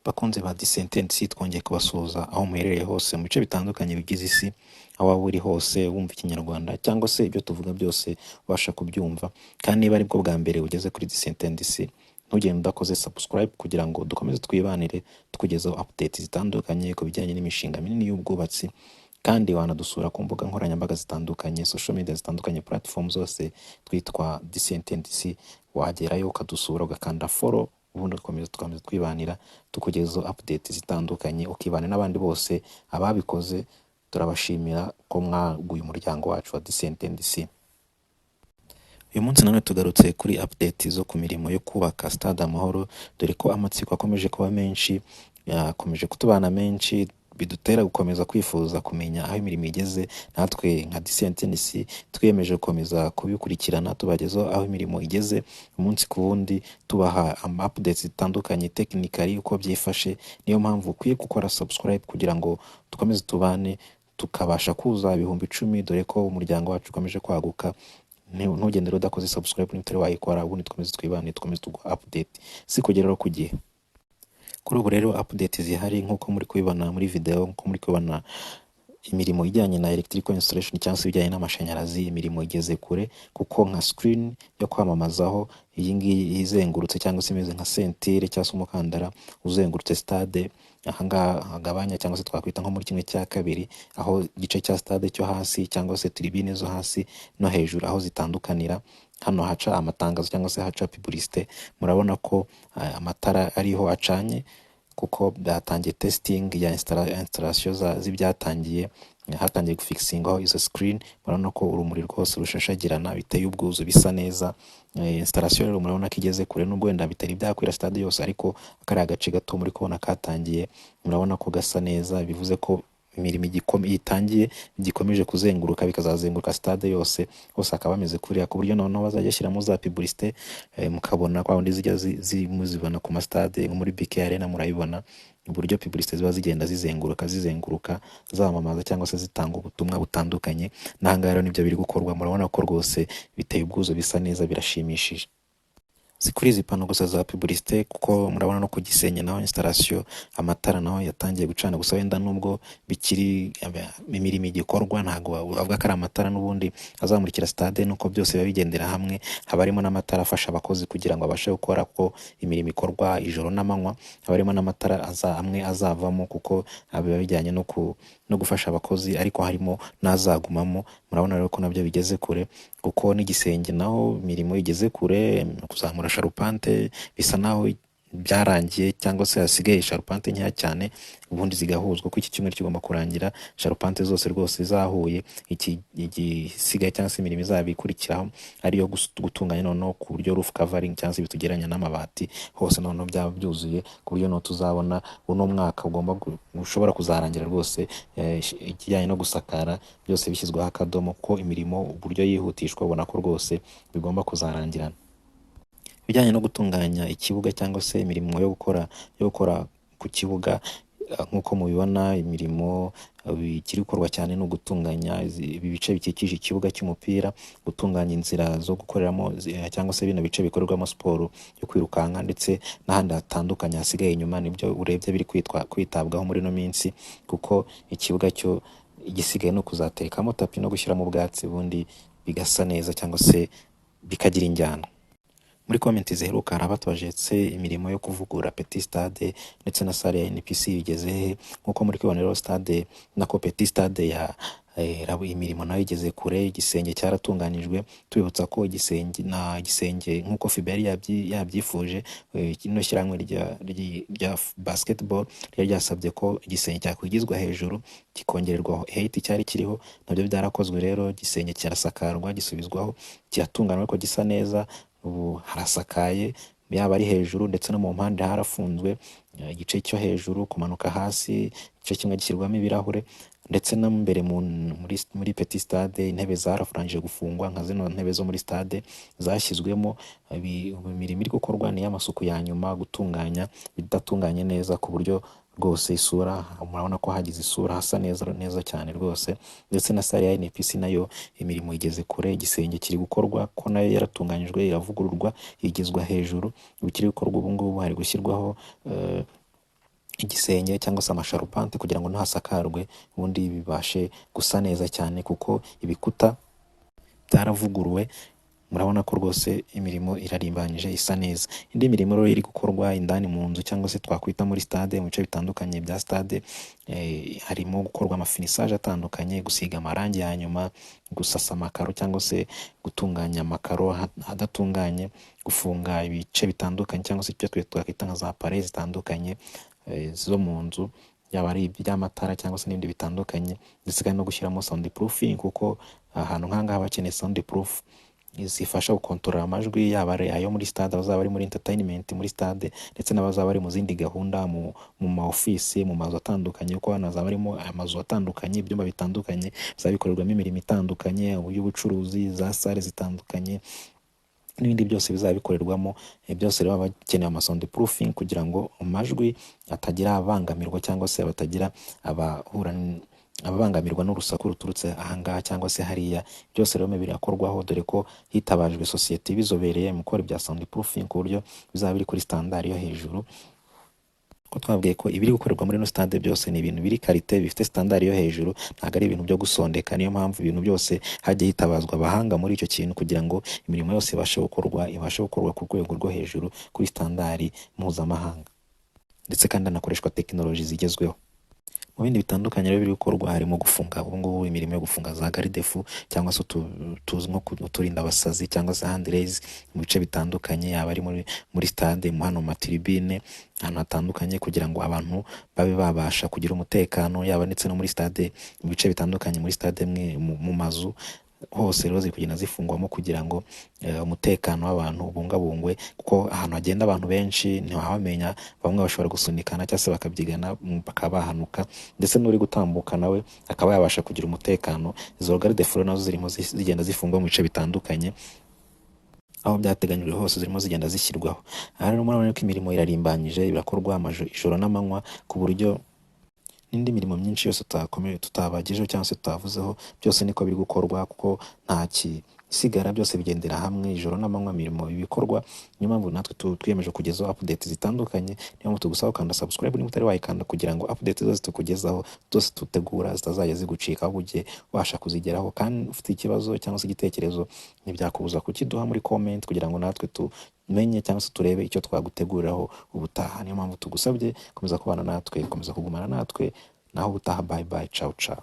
Bakunzi ba Disentence, twongeye kubasuhuza aho muherereye hose mu bice bitandukanye bigize isi, aho waba uri hose wumva Ikinyarwanda cyangwa se ibyo tuvuga byose ubasha kubyumva. Kandi niba aribwo bwa mbere ugeze kuri Disentence, ntugende udakoze subscribe kugira ngo dukomeze twibanire, tukugezaho update zitandukanye ku bijyanye n'imishinga minini y'ubwubatsi. Kandi wanadusura ku mbuga nkoranyambaga zitandukanye, social media zitandukanye, platform zose twitwa Disentence. Wagerayo ukadusura, ugakanda follow, ubundi ugakomeza tugakomeza twibanira, tukugezaho update zitandukanye, ukibana n'abandi bose. Ababikoze turabashimira ko mwaguye umuryango wacu wa Disentence. Uyu munsi nanone tugarutse kuri update zo ku mirimo yo kubaka Stade Amahoro, dore ko amatsiko akomeje kuba menshi, yakomeje kutubana menshi, bidutera gukomeza kwifuza kumenya aho imirimo igeze. Natwe nka Disentence twiyemeje gukomeza kubikurikirana, tubagezaho aho imirimo igeze umunsi ku wundi, tubaha ama updates zitandukanye technically uko byifashe. Niyo mpamvu ukwiye gukora subscribe kugira ngo dukomeze tubane, tukabasha kuza 10,000, dore ko umuryango wacu ukomeje kwaguka. Ntugende rero udakoze subscribe niba utari wayikora, ubundi dukomeze twibane, dukomeze tuguha update si kugera ku gihe. Kuri ubu rero update zihari, nk'uko muri kubibona muri video, nk'uko muri kubibona, imirimo ijyanye na electrical installation cyangwa se ibijyanye n'amashanyarazi, imirimo igeze kure, kuko nka screen yo kwamamazaho iyi ngiyi izengurutse cyangwa se imeze nka ceinture cyangwa se umukandara uzengurutse stade, ahangaha hagabanya cyangwa se twakwita nko muri 1/2, aho igice cya stade cyo hasi cyangwa se tribune zo hasi no hejuru aho zitandukanira, hano haca amatangazo cyangwa se haca publicité, murabona ko amatara ariho acanye, kuko byatangiye testing ya installation z'ibyatangiye, hatangiye gufixingaho izo screen. Murabona ko urumuri rwose rushashagirana, biteye ubwuzu, bisa neza. Installation rero murabona ko igeze kure, nubwo wenda bitari byakwira stade yose, ariko kariya gace gato muri kubona katangiye, murabona ko gasa neza. Bivuze ko imirimo itangiye, gikomeje kuzenguruka, bikazazenguruka stade yose, hose hakaba hameze kuriya, ku buryo noneho bazajya bashyiramo za publicité, mukabona kwa wundi zijya muzibona ku ma stade, nko muri BK Arena murabibona uburyo publicité ziba zigenda zizenguruka zizenguruka, zamamaza cyangwa se zitanga ubutumwa butandukanye. N'ahangaha rero nibyo biri gukorwa. Murabona ko rwose biteye ubwuzu, bisa neza, birashimishije. Si kuri izi panneau gusa za publicité, kuko murabona no ku gisenge naho installation, amatara naho yatangiye gucana. Gusa wenda nubwo bikiri imirimo igikorwa, ntabwo bavuga ko ari amatara n'ubundi azamurikira stade, nuko byose biba bigendera hamwe. Haba harimo n'amatara afasha abakozi kugira ngo babashe gukora, kuko imirimo ikorwa ijoro n'amanywa. Haba harimo n'amatara amwe azavamo, kuko biba bijyanye no gufasha abakozi, ariko harimo n'azagumamo. Murabona rero ko nabyo bigeze kure, kuko n'igisenge naho imirimo igeze kure. Kuzamura charpente bisa naho byarangiye, cyangwa se hasigaye charpente nkeya cyane, ubundi zigahuzwa, kuko iki cyumweru kigomba kurangira charpente zose rwose zahuye. Iki igisigaye cyangwa se imirimo izaba ikurikiraho ariyo gutunganya noneho ku buryo roof covering cyangwa se bitugeranya n'amabati hose, noneho byaba byuzuye, ku buryo noneho tuzabona uno mwaka ugomba ushobora kuzarangira rwose, ikijyanye no gusakara byose bishyizweho akadomo, kuko imirimo uburyo yihutishwa ubona ko rwose bigomba kuzarangirana. Ibijyanye no gutunganya ikibuga cyangwa se imirimo yo gukora ku kibuga, nk'uko mubibona, imirimo ikiri gukorwa cyane ni ugutunganya ibi bice bikikije ikibuga cy'umupira, gutunganya inzira zo gukoreramo cyangwa se bino bice bikorerwamo siporo yo kwirukanka, ndetse n'ahandi hatandukanye hasigaye inyuma. Nibyo urebye biri kwitabwaho muri ino minsi, kuko ikibuga cyo igisigaye ni ukuzatekamo tapis no gushyiramo ubwatsi, ubundi bigasa neza cyangwa se bikagira injyana. Muri comment ziheruka hari abatubajije imirimo yo kuvugurura Petit Stade ndetse na salle ya NPC bigeze he. Nk'uko muri kubibona rero, stade nako Petit Stade ya imirimo nayo igeze kure, igisenge cyaratunganijwe. Tubibutsa ko igisenge na igisenge nk'uko FIBA yari yabyifuje, kino shyirahamwe rya basketball ryari ryasabye ko igisenge cyakwigizwa hejuru, kikongererwa height cyari kiriho. Nabyo byarakozwe rero, igisenge kirasakarwa, gisubizwaho, kiratunganywa ariko gisa neza. Ubu harasakaye, yaba ari hejuru ndetse no mu mpande harafunzwe. Igice cyo hejuru kumanuka hasi, igice kimwe gishyirwamo ibirahure, ndetse no imbere muri Petit Stade intebe zararangije gufungwa, nka zino ntebe zo muri stade zashyizwemo. Imirimo iri gukorwa ni iy'amasuku ya nyuma, gutunganya ibidatunganye neza, ku buryo rwose isura murabona ko hagize isura, hasa neza neza cyane rwose. Ndetse na salle ya NPC nayo imirimo igeze kure, igisenge kiri gukorwa, ko nayo yaratunganyijwe, iravugururwa, igezwa hejuru. Ubu ikiri gukorwa ubu ngubu hari gushyirwaho Igisenge cyangwa se amasharupante kugira ngo hasakarwe, ubundi bibashe gusa neza cyane, kuko ibikuta byaravuguruwe. Murabona ko rwose imirimo irarimbanyije, isa neza. Indi mirimo rero iri gukorwa indani mu nzu, cyangwa se twakwita muri stade, mu bice bitandukanye bya stade, harimo gukorwa amafinissage atandukanye, gusiga amarangi ya nyuma, gusasa amakaro cyangwa se gutunganya amakaro adatunganye, gufunga ibice bitandukanye cyangwa se icyo twakwita nka za pare zitandukanye zo mu nzu, yaba ari iby'amatara cyangwa se n'ibindi bitandukanye, ndetse kandi no gushyiramo sound proofing, kuko ahantu nk'aha ngaha haba hakeneye sound proof zifasha gukontorora amajwi, yaba ari ayo muri stade, abazaba bari muri entertainment muri stade, ndetse n'abazaba bari mu zindi gahunda mu ma office, mu mazu atandukanye, kuko hano hazaba harimo amazu atandukanye, ibyumba bitandukanye bizaba bikorerwamo imirimo itandukanye y'ubucuruzi, za salle zitandukanye n'ibindi byose bizaba bikorerwamo. Byose rero baba bakeneye ama sound proofing kugira ngo amajwi atagira abangamirwa, cyangwa se batagira abahura ababangamirwa n'urusaku ruturutse ahangaha cyangwa se hariya. Byose rero birakorwaho, dore ko hitabajwe sosiyete ibizobereye mu gukora ibya sound proofing, ku buryo bizaba biri kuri standard yo hejuru, ko twabwiye ko ibiri gukorerwa muri ino stade byose ni ibintu biri qualité, bifite standard yo hejuru, ntabwo ari ibintu byo gusondeka. Niyo mpamvu ibintu byose hagiye hitabazwa abahanga muri icyo kintu, kugira ngo imirimo yose ibashe gukorwa ku rwego rwo hejuru, kuri standard mpuzamahanga, ndetse kandi hanakoreshwa tekinoloji zigezweho. Mu bindi bitandukanye rero biri gukorwa harimo gufunga ubu ngubu imirimo yo gufunga za garde-fou, cyangwa se tuzwi nko uturinda abasazi cyangwa se handrails, mu bice bitandukanye, yaba ari muri stade, mu hano mu matiribine, ahantu hatandukanye, kugira ngo abantu babe babasha kugira umutekano, yaba ndetse no muri stade, mu bice bitandukanye muri stade, mwe mu mazu hose rero ziri kugenda zifungwamo, kugira ngo umutekano w'abantu ubungabungwe, kuko ahantu hagenda abantu benshi ntiwabamenya, bamwe bashobora gusunikana cyangwa se bakabyigana, bakaba bahanuka, ndetse n'uri gutambuka nawe akaba yabasha kugira umutekano. Izo garde-fou nazo zirimo zigenda zifungwa mu bice bitandukanye, aho byateganyijwe hose zirimo zigenda zishyirwaho. Aha rero murabona ko imirimo irarimbanyije, birakorwa ijoro n'amanywa, ku buryo n'indi mirimo myinshi yose tutabagejeho cyangwa se tutavuzeho, byose niko biri gukorwa, kuko nta kisigara, byose bigendera hamwe, ijoro n'amanywa imirimo ibikorwa. Niyo mpamvu natwe twiyemeje kugezaho update zitandukanye. Niyo mpamvu tugusaba gukanda subscribe niba utari wayikanda, kugira ngo update zose tukugezaho, zose tutegura, zitazajya zigucika, ahubwo ujye ubasha kuzigeraho. Kandi ufite ikibazo cyangwa se igitekerezo, ntibyakubuza kukiduha muri comment, kugira ngo natwe tumenye cyangwa se turebe icyo twaguteguriraho ubutaha. Niyo mpamvu tugusabye komeza kubana natwe, komeza kugumana natwe. Naho ubutaha, bye bye, ciao ciao.